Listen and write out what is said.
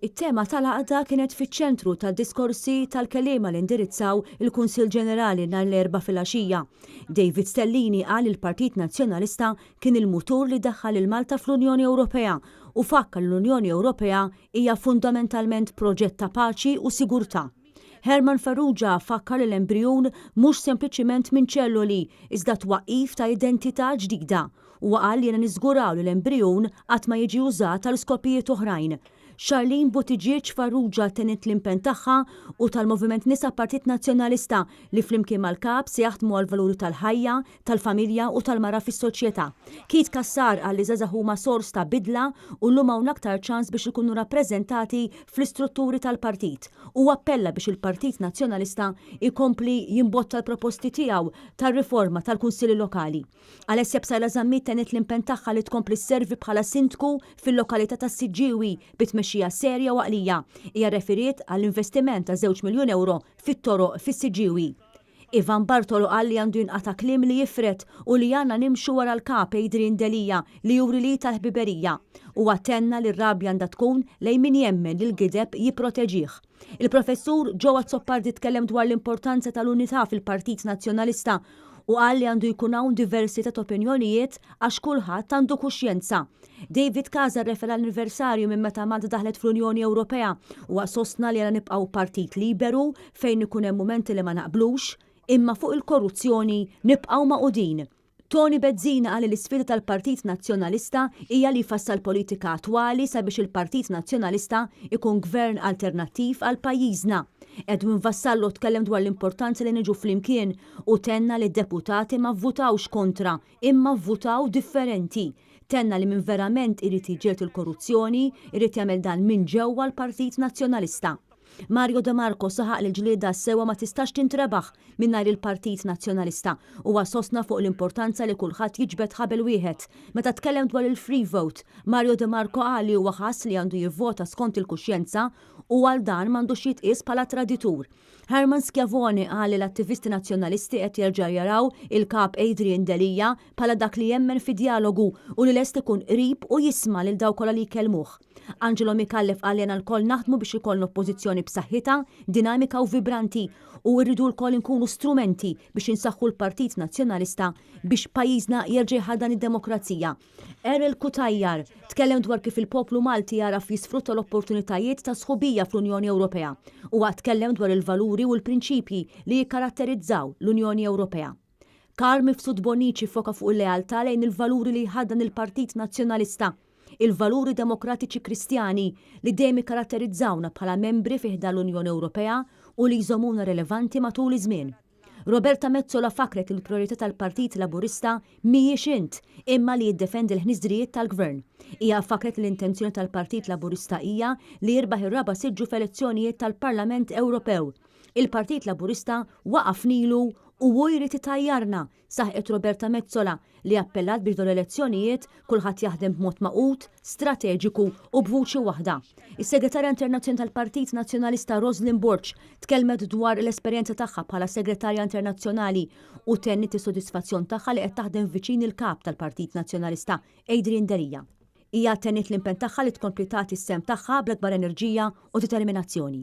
It-tema tal-għaqda kienet fiċ-ċentru tad-diskorsi tal-kelliema li indirizzaw il-Kunsill Ġenerali nhar l-Erbgħa filgħaxija. David Stellini qal li l-Partit Nazzjonalista kien il-mutur li daħħal lil Malta fl-Unjoni Ewropea u fakkar li l-Unjoni Ewropea hija fundamentalment proġett ta' paċi u sigurtà. Herman Farrugia fakkar li l-embrijun mhux sempliċiment minn ċelloli iżda twaqqif ta' identità ġdida. Huwa qal li għandna niżguraw li l-embrijun qatt ma jiġi użat għal skopijiet oħrajn. Charlene Buttigieg Farrugia tenniet l-impenn tagħha u tal-Moviment Nisa Partit Nazzjonalista li flimkien mal-Kap se jaħdmu għall-valuri tal-ħajja, tal-familja u tal-mara fis-soċjetà. Keith Cassar qal li żgħażagħ huma sors ta' bidla u llum hawn aktar ċans biex ikunu rappreżentati fl-istrutturi tal-partit. Huwa appella biex il-Partit Nazzjonalista jkompli jimbotta l-proposti tiegħu tar-riforma tal-Kunsilli Lokali. Alessia Psaila Zammit tenniet l-impenn tagħha li tkompli sservi bħala Sindku fil-lokalità tas-Siġġiewi bi tmexxija serja u għaqlija. Hija rreferiet għall-investiment ta' żewġ miljun ewro fit-toroq fis-Siġġiewi. Ivan Bartolo qal li għandu jinqata' kliem li jifred u li għandna nimxu wara l-Kap Adrian Delia li juri l-id tal-ħbiberija. Huwa tenna li r-rabja għandha tkun lejn min jemmen li l-gideb jipproteġih. Il-Professur Joe Azzopardi tkellem dwar l-importanza tal-unità fil-Partit Nazzjonalista u qal li għandu jkun hawn diversità ta' opinjonijiet għax kulħadd għandu kuxjenza. David Casa rrefera l-anniversarju minn meta Malta daħlet fl-Unjoni Ewropea. Huwa sostna li għandna nibqgħu partit liberu fejn ikun hemm mumenti li ma naqblux, imma fuq il-korruzzjoni nibqgħu magħqudin. Toni Bezzina qal li l-isfida tal-Partit Nazzjonalista hija li jfassal politika attwali sabiex il-Partit Nazzjonalista jkun gvern alternattiv għal pajjiżna. Edwin Vassallo tkellem dwar l-importanza li niġu flimkien u tenna li d-deputati ma vvutawx kontra imma vvutaw differenti. Tenna li min verament irid jiġġieled il-korruzzjoni jrid jagħmel dan minn ġewwa l-Partit Nazzjonalista. Mario De Marco saħaq li l-ġlieda għas-sewwa ma tistax tintrebaħ mingħajr il-Partit Nazzjonalista. Huwa sostna fuq l-importanza li kulħadd jiġbed ħabel wieħed. Meta tkellem dwar il-free vote, Mario De Marco qal li huwa ħass li għandu jivvota skont il-kuxjenza u għal dan m'għandux jitqies bħala traditur. Herman Schiavone qal li l-attivisti Nazzjonalisti qed jerġgħu jaraw il-Kap Adrian Delia bħala dak li jemmen fid-djalogu u li lest ikun qrib u jisma' lil dawk kollha li jkellmuh. Angelo Micallef qal li għandna lkoll naħdmu biex ikollna Oppożizzjoni b'saħħitha, dinamika u vibranti u rridu lkoll inkunu strumenti biex insaħħu l-Partit Nazzjonalista biex pajjiżna jerġa' jħaddan id-demokrazija. Errol Cutajar tkellem dwar kif il-poplu Malti għaraf jisfrutta l-opportunitajiet ta' sħubija fl-Unjoni Ewropea. Huwa tkellem dwar il-valuri u l-prinċipji li jikkaratterizzaw l-Unjoni Ewropea. Carl Mifsud Bonnici ffoka fuq il-lealtà lejn il-valuri li jħaddan il-Partit Nazzjonalista, il-valuri demokratiċi Kristjani li dejjem ikkaratterizzawna bħala membri fi ħdan l-Unjoni Ewropea u li jżommuna relevanti matul iż-żmien. Roberta Metsola fakkret li l-prijorità tal-Partit Laburista mhijiex int, imma li jiddefendi l-ħniżrijiet tal-Gvern. Hija fakkret li l-intenzjoni tal-Partit Laburista hija li jirbaħ ir-raba' siġġu f'elezzjonijiet tal-Parlament Ewropew. Il-Partit Laburista waqafnilu u hu jrid itajjarna, saħqet Roberta Metsola li appellat biex dawn l-elezzjonijiet kulħadd jaħdem b'mod magħqud, strateġiku u b'vuċi waħda. Is-Segretarja Internazzjonali tal-Partit Nazzjonalista Roslyn Borg tkellmet dwar l-esperjenza tagħha bħala Segretarja Internazzjonali u tenniet is-sodisfazzjon tagħha li qed taħdem viċin il-Kap tal-Partit Nazzjonalista Adrian Delia. Hija tenniet l-impenn tagħha li tkompli tagħti s-sehem tagħha bl-akbar enerġija u determinazzjoni.